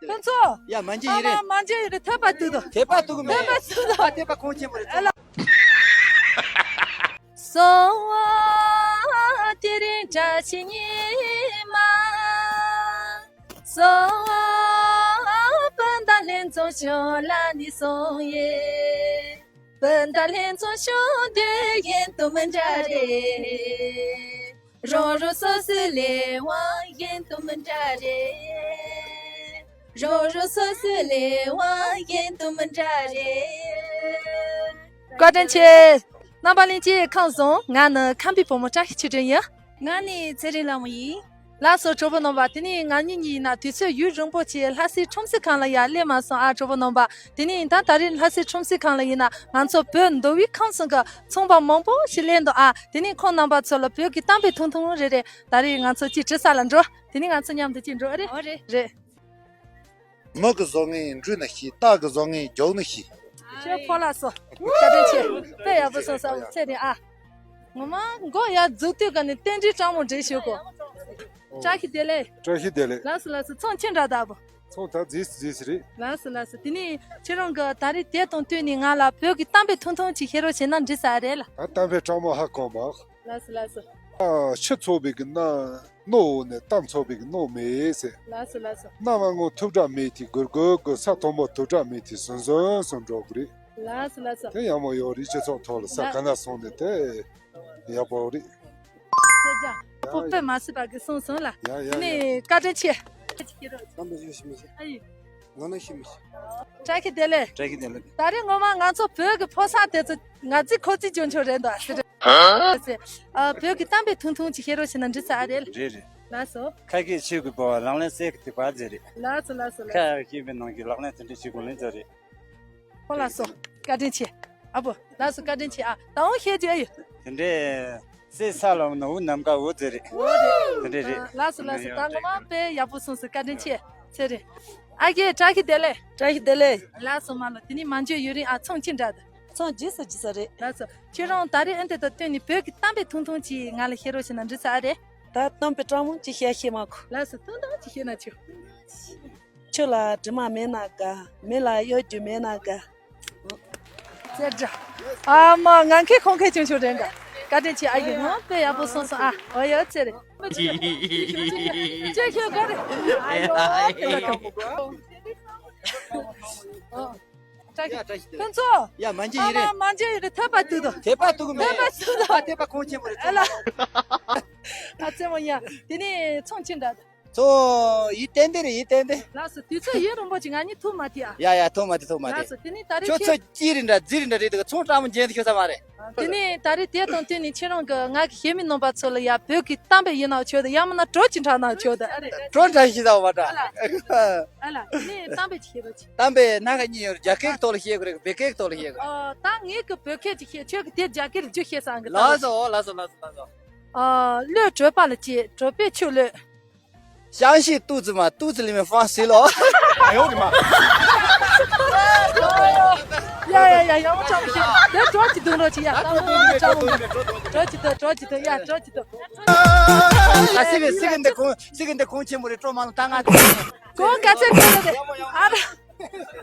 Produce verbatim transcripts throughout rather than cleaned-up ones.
ཕུན་ཚོགས། ཡ། མ་འཇལ་ཡིན་རེད། ཨ་མ། མ་འཇལ་ཡིན་རེད། ཐོད་པ་གཏུག་དོ། ཐོད་པ་གཏུག་གི་མེད། ཐོད་པ་གཏུག་དོ། ཨ། ཐོད་པ་ཁོང་ཆེན་པོ་རེད། ཨ་ལ། སོ་བ་དེ་རིང་བཀྲ་ཤིས་ཉི་མ། སོ་བ་སྤུན་ཟླ་ལྷན་འཛོམས་ཞོར་ལ་ནི་སོང་ཡེ། སྤུན་ཟླ་ལྷན་འཛོམས་ཞོར་དུས་ཡུན་དུ་མི་འདྲ་རེད། རང་རང་སོ་སོའི་ལས་དབང་ཡུན་དུ་མི་འདྲ་རེད། རང་རང་སོ་སོའི་ལས་དབང་ཡུན་དུ་མི་འདྲ་རེད། བཀའ་དྲིན་ཆེ། རྣམ་པ་ལྷན་རྒྱས་ཁམས་བཟང་། ང་ནི་ཁམས་པའི་བུ་མོ་བཀྲ་ཤིས་ཆོས་སྒྲོན་ཡིན། ང་ནི་ཚེ་རིང་ལྷ་མོ་ཡིན། ལགས་སོ། གྲོགས་པོ་རྣམ་པ། དེ་ནས་ང་གཉིས་གཉིས་ཡིན་ན་དུས་ཚོད་ཡུན་རིང་པོ་ཅིག་ལྷ་སའི་ཁྲོམ་གཟིགས་ཁང་ལ་ཡར་སླེབས་མ་སོང་ཨ། གྲོགས་པོ་རྣམ་པ། དེ་ནས་ད་ད་རེས་ལྷ་སའི་ཁྲོམ་གཟིགས་ཁང་ལ་ཡིན་ན་ང་ཚོ་བོད་མདོ་དབུས་ཁམས་གསུམ་གྱི་ཚོང་པ་མང་པོ་ཞིག་སླེབས་འདུག་ཨ། དེ་ནས་ཁོང་རྣམ་པ་ཚོ་ལ་བོད་ཀྱི་གཏམ་དཔེ་ཐུང་ཐུང་རེ་རེ་ད་རེས་ང་ཚོ་ཅིག་དྲི་ས་ལ་འགྲོ། དེ་ནས་ང་ཚོ་མཉམ་དུ་ཅིག་འགྲོ་ཨ། རེད། ཨོ་རེད། རེད། མི་གི་བཟང་ངན་འབྲུ་ན་ཤེས། སྟག་གི་བཟང་ངན་རྒྱུག་ན་ཤེས། ཁྱོད་ཕོ་ལགས་སོ། བཀའ་དྲིན་ཆེ། དཔེ་ཡག་པོ་གསུངས་སོང་། ཚེ་རིང་ཨ། ངོ་མ་མགོ་ཡར་འཛུགས་དུས་ག་ནས་རྟེན་འབྲེལ་སྤྲང་མོ་འདྲེས་ཞུ་གོ། བཀྲ་ཤིས་བདེ་ལེགས། བཀྲ་ཤིས་བདེ་ལེགས། ལགས་སོ་ལགས་སོ། ཚོང་ཅི་འདྲ་འདུག་པོ། ཚོང་ད་རྫིས་རྫིས་རེད། ལགས་སོ་ལགས་སོ། དེ་ནས་ཁྱེད་རང་གི་ད་རེས་དེབ་དང་བསྟུན་ནས་ང་ལ་བོད་ཀྱི་གཏམ་དཔེ་ཐུང་ཐུང་ཅིག་བཤད་རོགས་བྱས་ན་འགྲིག་ས་རེད་ལ། ད་གཏམ་དཔེ་སྤྲང་མོ་ཧ་གོ་མ། ལགས་སོ་ལགས་སོ། ཨ། ཆུ་འཚོ་བའི་གི་ན། རྣོ་བོ་ནས་གཏམ་འཚོ་བའི་གི་རྣོ་མེད་ཟེར། ལགས་སོ་ལགས་སོ། གནམ་སྔོན་ཐུབ་དྲག་མེད་དེ་གུར་གུར་གུར། ས་མཐོན་པོ་ཐུབ་དྲག་མེད་དེ་ཟུམ་ཟུམ་ཟུམ་འགྲོ་གི་རེད། ལགས་སོ་ལགས་སོ། དེ་ཡག་མོ་ཡོད་རེད། སྤྱི་ཚོགས་ཐོག་ལ་ས་ལགས། ག་ན་སོང་ནས་དེ་ཡག་པོ་རེད། ཟེར་ཡ། ཕོ་དཔེ་མ་སྲིད་པ་གི་གསུངས་སོང་ལ། ཡ་ཡ་ཡ། དེ་ནས་བཀའ་དྲིན་ཆེ། གཏམ་དཔེ་ཞུ་ཞིམ་ཞིམ། ཨ་ཡི། ང་ན་ཞིམ་ཞིམ། བཀྲ་ཤིས་བདེ་ལེགས། བཀྲ་ཤིས་བདེ་ལེགས། ད་རེས་ངོ་མ་ང་ཚོ་བོད་ཀྱི་ཕོ་གསར་དེ་ཚོ་ང་ཚོའི་ཁོ་ཚོའི་ཅུང་ཆུང་རེད་འདུག་ཟེར། ཧ། ཨ། བོད་ཀྱི་གཏམ་དཔེ་ཐུང་ཐུང་ཅིག་བཤད་རོགས་བྱས་ན་འགྲིག་ས་ཨ་རེད། རེད་རེད། ལགས་སོ། ཁ་སྐད་ཆོས་ཀྱི་པོ་ལང་ལན་གསེར་གྱི་ཐིགས་པ་ཟེར་རེད། ལགས་སོ་ལགས་སོ་ལགས་སོ། ཁ་སྐད་པའི་ནང་གི་ལག་ལེན་དེ་འདྲ་བྱེད་དགོས་ལན་ཟེར་རེད། ཧོ་ལགས་སོ། བཀའ་དྲིན་ཆེ། ཨ་བོ། ལགས་སོ། བཀའ་དྲིན་ཆེ་ཨ། ད་འོང་བཤད་རྒྱུ་ཨ་ཡོད། དེ་འདྲའི་སེ་ས་ལ་ནོ་འུ་ནམ་ཀ་འུ་ཟེར་རེད། འོ་རེད། དེ་འདྲ་རེད། ལགས་སོ་ལགས་སོ། ད་ངོ་མ་དཔེ་ཡག་པོ་གསུངས་སོང་། བཀའ་དྲིན་ཆེ། ཚེ་རིང་། ཨ་རྒས་བཀྲ་ཤིས་བདེ་ལེགས། བཀྲ་ཤིས་བདེ་ལེགས། ལགས་སོ་མ་ལོ། དེ་ནས་མ་འཇོན་ཡུན་རིང་ཨ། ཚོང་ཅི་འདྲ་འདུག་ཚོང་རྗེས་སུ་རྗེས་ས་རེད། ལགས་སོ། ཁྱེད་རང་ད་རེས་ཨ་འདི་དང་བསྟུན་ནས་བོད་ཀྱི་གཏམ་དཔེ་ཐུང་ཐུང་ཅིག་ང་ལ་བཤད་རོགས་བྱས་ན་འགྲིག་ས་ཨ་རེད། ད་གཏམ་དཔེ་སྤྲང་མོ་ཅིག་བཤད་ཤེས་མ་གོ། ལགས་སོ། ཐུང་ཐུང་ཅིག་བཤད་ན་ཆོག་ཆུ་ལ་དྲི་མ་མེད་ན་དགའ། མེ་ལ་གཡོ་སྒྱུ་མེད་ན་དགའ། ཙེ་འདྲ། ཨ་མ་ང་མཁས་ཁོང་མཁས་ཆུང་ཆུང་རེད་འགའ། བཀའ་དྲིན་ཆེ་ཨ་ཡེ། ངོ་དཔེ་ཡག་པོ་གསུངས་སོང་ཨ། འོ་ཡོ་ཚེ་རེད། ཅེ་ཁྱོད་ག་རེ། ཨ་ཡོ་དེ་ལ་ག་མོ། ཕུན་ཚོགས། ཡ་མ་འཇལ་ཡིན་རེད། ཨ་མ་མ་འཇལ་ཡིན་རེད། ཐོད་པ་གཏུག་དོ། ཐོད་པ་གཏུག་གི་མེད། ཐོད་པ་གཏུག་དོ། ཨ་ཐོད་པ་ཁོང་ཆེན་པོ་རེད། ཨ་ལ། ཨ་རྩེད་མོ་ཡ། དེ་ནས་ཚོང་ཅི་འདྲ་འདུག་ཚོང་ཡིན་ཏན་ཏན་རེད། ཡིན་ཏན་ཏན། ལགས་སོ། དུས་ཚོད་ཡུན་རིང་པོ་ཅིག་ང་གཉིས་ཐུག་མ་ཐུབ་ཨ། ཡ་ཡ། ཐུག་མ་ཐུབ། ཐུག་མ་ཐུབ། ལགས་སོ། དེ་ནས་ད་རེས་ཁྱོད་ཁྱེད། ཚོད་ཅི་རེད་འདྲ་རྫི་རེད་འདྲ་རེད་འདུག་ཚོང་སྤྲང་མོ་འཇལ་འདུག་ཁྱོད་ཚ་མ་རེད། དེ་ནས་ད་རེས་དེ་དང་བསྟུན་ནས་ཁྱེད་རང་གི་ང་གི་གཞས་མའི་རྣམ་པ་ཚོ་ལ་ཡ་བོད་ཀྱི་གཏམ་དཔེ་ཡིན་ན་ཆོག་དང་། ཡང་མིན་ན་བྲོ་ཅིག་འཁྲབ་ན་ཆོག་དང་། བྲོ་འཁྲབ་ཤེས་ད་བ་འདྲ། ཨ་ལ། ཨ་ལ། དེ་ནས་གཏམ་དཔེ་ཅིག་བཤད་རོགས་གྱིས། གཏམ་དཔེ་སྣ་ཁ་གཉིས་ཡོད་རེད། རྒྱ་སྐད་ཀྱི་ཐོག་ལ་བཤད་དགོས་རེད། བོད་སྐད་ཀྱི་ཐོག་ལ་བཤད་དགོས་རེད། ཨ། ད་ངས་ཀྱི་བོད་སྐད་ཅིག་བཤད། ཁྱོད་ཀྱིས་དེ་རྒྱ་སྐད་རྒྱུ་བཤད་སང་གི། ལགས་སོ། ལགས་སོ། ལགས་སོ། ལགས་སོ། ཨ། 騾droས་པ་ལ་བཅས། droས་པས་ཁྱོད་ལ། 相信肚子嘛，肚子里面放水了。哎呦我的妈！ ཡ་ཡ་ཡ། ཡག་པོ་སྤྲང་པོ་བཤད། དེ་བྲོ་ཅིག་བརྡུང་རོགས་གྱིས་ཡ། ད་ད་ད་ད་ད། བྲོ་ཅིག་བརྡུང་། བྲོ་ཅིག་བརྡུང་། ཡ། བྲོ་ཅིག་བརྡུང་། ད་སི་གི་སི་གི་འདི་ཁོང་སི་གི་འདི་ཁོང་ཆེན་པོ་རེད། སྤྲོ་མ་ལ་ད་ང་ཁོང་ག་ཚད་ཁོ་ལ་རེད། ཨ་ར།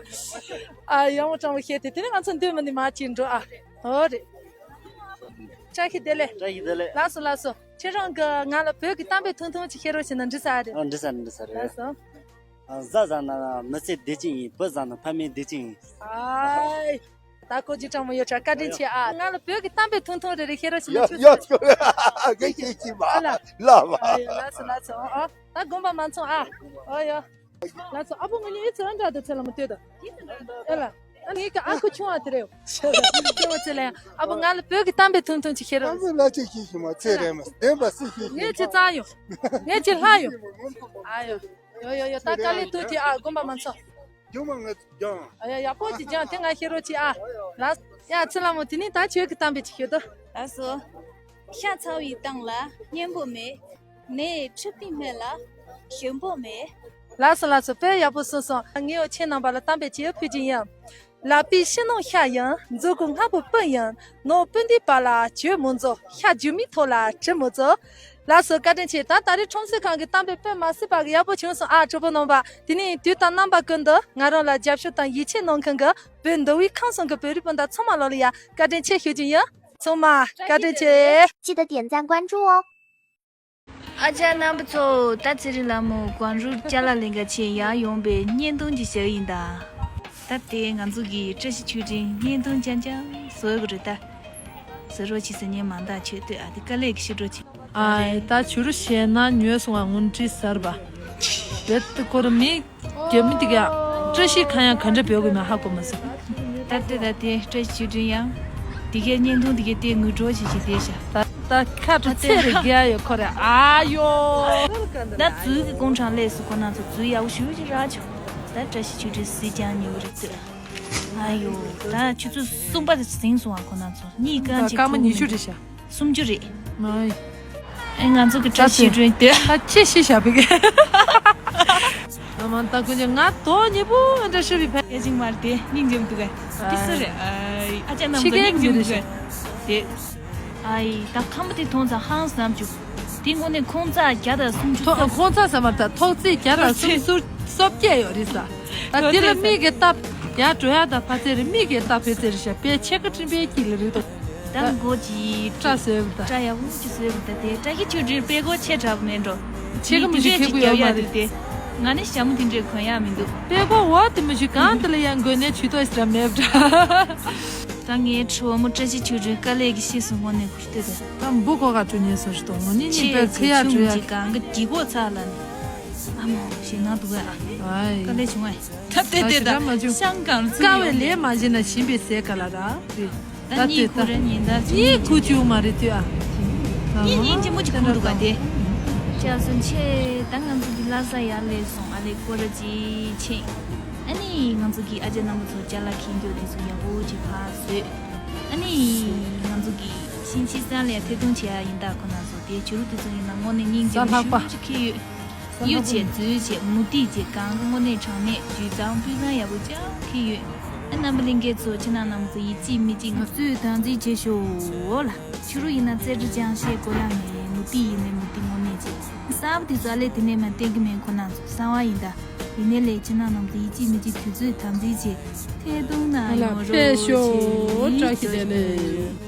ཨ། ཡག་པོ་སྤྲང་པོ་བཤད་དེ། དེ་ནས་ང་ཚོ་འདུས་མི་ནི་མ་ཅིག་འགྲོ་ཨ། ཨོ་རེད། བཀྲ་ཤིས་བདེ་ལེགས། བཀྲ་ཤིས་བདེ་ལེགས། ལགས་སོ་ལགས་སོ། ཁྱེད་རང་གིས་ང་ལ་བོད་ཀྱི་གཏམ་དཔེ་ཐུང་ཐུང་ཅིག་བཤད་རོགས་བྱས་ན་འགྲིག་ས་རེད། ཨ། འགྲིག་ས་རེད། འགྲིག་ས་རེད། ལགས་སོ། ཨ། བཟའ་བཟའ་ན་མི་ཚེ་བདེ་སྐྱིད་ཡིན། བུ་བཟའ་ན་ཕ་མའི་བདེ་སྐྱིད་ཡིན། ཨའི། ད་ཀོ་ཅི་སྤྲང་མོ་ཡོད་ཆ། བཀའ་དྲིན་ཆེ་ཨ། ང་ལ་བོད་ཀྱི་གཏམ་དཔེ་ཐུང་ཐུང་རེ་རེ་བཤད་རོགས་བྱས་ན་ཡ་ཆོག་ཡ་ཆོག་ངས་ཤེས་ཀྱི་མ། ཨ་ལ། ལ་མ། ཨ་ཡོ། ལགས་སོ་ལགས་སོ། ཨོ་ཨོ། ད་དགོངས་པ་མ་ཚོམ་ཨ། ཨོ་ཡོ། ལགས་སོ། ཨ་བུ་ངོ་ནི་ཨི་ཚེ་ཨ་འདྲ་དུ་ཚེ་ལ་མོ་ལྟོས་དང་། ཨེ་ལ། ཨ་ངའི་ཀ་ཨ་ཁུ་ཆུང་བ་དེ་རེད། ཆེ་བ་ཚེ་ལ་ཡང་ཨ་བུ་ང་ལ་བོད་ཀྱི་གཏམ་དཔེ་ཐུང་ཐུང་ཅིག་བཤད་རོགས། ཨ་བུ་ལ་ཅིག་ཤེས་ཤིག་མ་ཚེ་རེད་མ་བདེན་པ་སུ་ཤེས་ཤིག་ངས་ཅི་ཙང་ཡོང་། ངས་ཅི་ལྷ་ཡོང་། ཨ་ཡོ། ཡོ་ཡོ་ཡོ། ད་དཀའ་ལས་ཐུག་ཅིག་ཨ། དགོངས་པ་མ་ཚོམ། རྒྱུ་མ་ང་ཚོ་སྦྱང་། ཨ་ཡ། ཡག་པོ་ཅིག་སྦྱང་། དེ་ང་བཤད་རོགས་གྱིས་ཨ། ལགས། ཡ་ཚེ་ལ་མོ། དེ་ནས་ད་ཁྱོད་ཀྱི་གཏམ་དཔེ་ཅིག་ཤོད་དོ། ལགས་སོ། ཤ་ཚ་བའི་གཏམ་ལ་སྙན་པོ་མེད། ནས་འཁྲུད་པའི་སྨན་ལ་ཞིམ་པོ་མེད། ལགས་སོ་ལགས་སོ། དཔེ་ཡག་པོ་གསུངས་སོང་། ངས་འོ་ཁྱེད་རྣམ་པ་ལ་གཏམ་དཔེ་ཅིག་ཕུལ་གྱི་ཡིན། ལག་པའི་ཕྱི་ནང་ཤ་ཡང་། མཛུབ་གུ་སྔ་པོ་སྤུ་ཡང་། ནང་སྤུ་ཟླའི་བར་ལ་གྱོད་མི་རྫོགས། ཤ་རྒྱུ་མའི་ཐོག་ལ་གྲི་མི་རྫོགས། ལགས་སོ། བཀའ་དྲིན་ཆེ། ད་ད་རེས་ཁྲོམ་སའི་ཁང་གི་གཏམ་དཔེ་དཔེ་མ་སྲིད་པ་གི་ཡག་པོ་བྱུང་སོང་ཨ། གྲོགས་པོ་རྣམ་པ། དེ་ནས་དུས་དང་རྣམ་པ་ཀུན་ཏུ་ང་རང་ལ་རྒྱབ་སྐྱོར་དང་ཡིད་ཆེས་གནང་མཁན་གྱི་བོད་མདོ་དབུས་ཁམས་གསུམ་གྱི་བོད་རིགས་སྤུན་ཟླ་ཚང་མ་ལོ་ལ་ཡ་བཀའ་དྲིན་ཆེ་ཞུ་རྒྱུ་ཡིན། ཚང་མ་བཀའ་དྲིན་ཆེ། 记得点赞关注哦。 ཨ་ཅག་རྣམ་པ་ཚོ། ད་ཚེ་རིང་ལྷ་མོ་གངས་རུ་ཅ་ལག་ལེན་ག་ཆེད་ཡར་ཡོང་པའི་བརྙན་ཐུང་ཅིག་བཞག་ཡིན་ད། ད་དེ་ང་ཚོ་གི་བཀྲ་ཤིས་ཆོས་སྒྲོན་བརྙན་ཐུང་རྐྱང་རྐྱང་བཟོ་དགོས་རེད་ད། བཟོ་རོགས་བྱེད་ཟེར་ཉན་མ་འདང་ཆོས་ལྟོས་ཨ། དེ་དཀའ་ལས་ཀྱི་ཤི་འགྲོ་ཆེ། ཨ་ད་བྱུ་རུ་བཤད་ན་ཉོས་སོང་ང་ངོ་འདྲི་ཟར་བ། རེད་དེ་ཁོ་ར་མི། རྒྱ་མི་དེ་ག་བཀྲ་ཤིས་ཁ་ཡང་ག་འདྲ་བེའུ་གི་མ་ཧ་གོ་མ་སོང་། ད་ལྟ་ད་དེ་བཀྲ་ཤིས་ཆོས་སྒྲོན་ཡང་། དེ་གའི་བརྙན་ཐུང་དེ་གའི་དེ་ངུ་འགྲོ་བྱེད་ཀྱི་དེ་ཤ། ད་ད་ཁ་དྲོ་ཚེ་རེ་རྒྱལ་ཡོད་ཁོ་རེ་ཨ་ཡོ། ད་ཛུལ་གི་ཀོང་ཁྲང་ལས་སུ་ཁོ་ན་ཚོ་ཛུལ་ཡག་པོ་ཞུ་ཅི་ར་ཆོ། ད་བཀྲ་ཤིས་ཆོས་སྒྲོན་སྲིད་ཀྱང་ཉེ་བོ་རེད་ལྟོས། ཨ་ཡོ། ད་ཆུ་ཚོད་གསུམ་པ་དེ་ཟིན་སོང་ཨ་ཁོ་ན་ཚོ་གཉིས་ཀ་ད་ཅིག་སྐར་མ་ཐུག་ཉི་ཤུ་མི་རེད་ཤ། སུམ་ཅུ་རེད། ཨ་ཡི། ཨེ་ང་ཚོ་གི་བཀྲ་ཤིས་སྒྲོན་དེ། ད་ཁྱེད་ཤི་བཞག་པའི་གི། ཨ་མ་ད་ཀུན་ཀྱང་ང་དོ་ཉེ་པོ་འདྲ་ཤི་བའི་ཕན། ཡ་ཅིང་མར་དེ་སྙིང་རྗེ་མི་འདུག་ག་དེ་སུ་རེད། ཨ་ཅག་རྣམ་པ་སྙིང་རྗེ་མི་འདུག་ག་དེ། ཨ་ཡི་ད་ཁམས་པ་དེ་མཐོང་ཙང་ཧང་སངས་བྱུང་། དེ་དངོས་གནས་ཁོང་ཚ་བརྒྱ་དང་སུམ་ཅུ་ཐོ་སོ། ཁོང་ཚ་ཟ་མར་ད་ཐོག་བརྩེགས་བརྒྱ་དང་སུམ་ཅུ་སོ་བརྒྱད་ཡོད་རེད་ས། ད་དེ་ལ་མིག་གི་སྟབས་ཡར་འགྲོ་ཡག་དང་ཕར་ཚེ་རེ་མིག་གི་སྟབས་ཕེ་ཚེ་རེ་ཤ་པའི་ཕྱེད་ཀ་སྤྲིན་པའི་དཀྱིལ་ལ་རེད་དོ། ད་མགོ་གི་སྐྲ་བཟོས་པ་ད། སྐྲ་ཡག་པོ་ཅིག་བཟོས་པ་ད་དེ་བཀྲ་ཤིས་ཆོས་སྒྲོན་དཔེ་མགོ་ཆེ་དྲགས་མེད་འགྲོ། ཕྱེད་ཀ་མི་ཞིག་ཁེ་པོ་ཡོད་མ་རེད། དེ་ང་ནི་ཞྭ་མོ་དེ་འདྲས་གོན་ཡག་མི་འདུག་དཔེ་མགོ་འོ་དེ་མི་ཞིག་གང་དེ་ལ་ཡང་མགོ་ནས་ཇུས་གཏོགས་ཞིག་ར་མེད་པ་འདྲ། ད་ངའི་གྲོགས་མོ་བཀྲ་ཤིས་ཆོས་སྒྲོན་དཀའ་ལས་ཀྱི་ཤེས་སུ་དངོས་གནས་ཁུར་ཏེ་དེ། ད་འབུ་གོ་ག་བྲོ་ཉེས་སོ་ཞིག་དང་ངོ་ནི་གཉིས་པའི་ཁི་ཡ་བྲོ་ཡ། གང་གི་ལྡི་གོ་ཚ་ལ་ནི། ཨ་མོ་ཞེ་ན་འདུག་ག་ཨ། ཨའི། དཀའ་ལས་བྱུང་ཨ། ད་ལྟ་དེ་ད་ཤང་གང་ཚུགས་ཀ་བའི་ལས་མ་བྱེད་ན་བྱིན་པའི་ཟས་ག་ལ་ར། ད་གཉིད་ཁུག་ར་ཉིན་ལྟར་གཉིད་ཁུག་བཅུག་མ་རེད་དུས་ཨ། གཉིད་ཉིན་གཅིག་མོ་གཅིག་ཁུག་འདུག་ག་དེ། ཅག་སོང་ཆེ་ད་ང་ཚོ་གི་ལྷ་ས་ཡར་སླེབས་སོང་ཨ་ལེ་སྐོར་ར་ཅིག་ཕྱིན། ཨ་ནི་ང་ཚོ་གི་ཨ་ཅག་རྣམ་པ་ཚོ་ཅ་ལག་འཁྱེར་འགྱོ་དེ་ཚོ་ཡག་པོ་ཅིག་ཕར་བཟོས། ཨ་ནི་ང་ཚོ་གི་ཤིང་ཆི་སང་ལ་ཐད་གཏོང་བྱེད་ཡ་ཡིན་ད་ཁོ་ན་ཚོ་དེ་བྱུ་རུ་དེ་ཚོ་ཡིན་ན་དངོས་གནས་སྙིང་རྗེ་མོ་ཞེ་པོ་ཅིག་ཁེལ་ཡོད། གཡུ་བྱས་མཛོད་བྱས་མུ་ཏིག་བྱས་གང་གི་དངོས་གནས་དྲང་གནས་དུས་གཙང་སྤུས་གཙང་ཡག་པོ་ཅང་ཁེལ་ཡོད། ཨ་རྣམ་པ་ལྷན་རྒྱས་ཚོ་ཁྱེད་རྣམ་ཚོ་ཡིད་ཆེས་མི་གཅིག་ང་ཚོས་དམ་འཛིན་བྱེད་ཤོག་ལ། ཕྱི་རུ་ཡིན་ན་རྩེ་གྲི་ཅང་ཤེས་གོ་ལ་མེད། མུ་ཏིག་ཡིན་ནའི་མུ་ཏིག་དངོས་གནས་བྱས་གསར་པ་དེ་ཚོ་ཨ་ལས་དེ་ནས་མ་བསྟན་གི་མེད་ཁོ་ན་ཚོ་གསང་བ་ཡིན་ད། ཡིན་ནའི་ལས་ཁྱེད་རྣམ་ཚོ་ཡིད་ཆེས་མི་གཅིག་དུས་ཚོད་དམ་འཛིན་བྱས་ཐད་གཏོང་གནང་ཡོང་རོགས་ཞེས་ཞུ།